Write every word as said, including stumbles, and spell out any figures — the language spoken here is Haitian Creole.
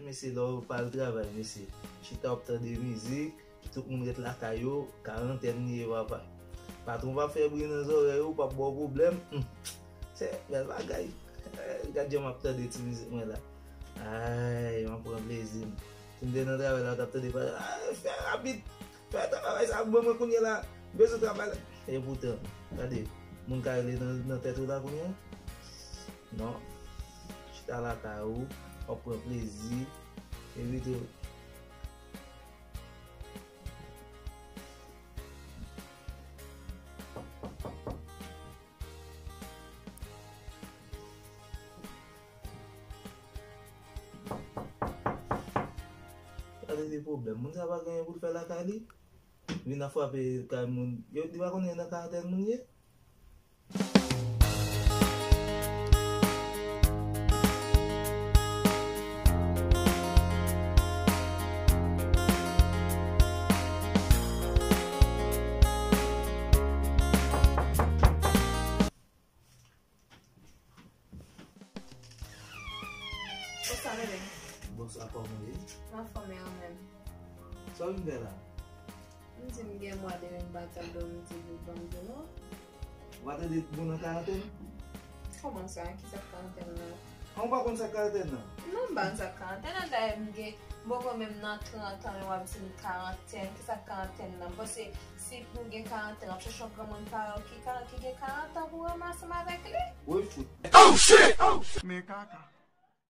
Mesye, lè w pa al travay, mesye, chita w ap tande mizik, tout moun ret lakay yo, karantèn li ye, papa. Patwon p ap fè bri nan zòrèy ou, p ap ba w pwoblèm. Hum. Se bèl bagay. Eh, gad jan m ap tande ti mizik mwen la. Ay, m ap pran plezi m. Si m te nan travay la, w t ap tande pa, ah, fè rapid. Fè travay sa pou mwen kounye la. M bezwen travay la. E poutan, gade, moun ka rele nan, nan tèt ou la kounye a? Non. Chita lakay ou, w ap pran plezi. Epi tou, gade de pwoblèm. Moun sa pa gen anyen pou l fè lakay li. Vin ap frape kay moun. Yo, li pa konnen nan karantèn moun ye? Bonswa, bebe. Bonswa, kòman w ye? M anfòm, e ou menm? Sa w vin fè la? M di m gen mwa demen m pa t ap dòmi, m di m ban m di nou. Ou pa tande moun nan karantèn? Kòman sa? Ki sa k karantèn nan? An, ou pa konn sa k karantèn nan? Non, m pa konn sa k karantèn nan. Dayè, m gen, m poko menm nan trant an, men w ap di m karantèn. Ki sa k karantèn nan? M panse si pou gen karantèn, w ap chèche yon granmoun parèy w ki ka, ki gen karant an pou w ranmase m avèk li? Woy fout. Oh shit! Oh shit! Men kaka.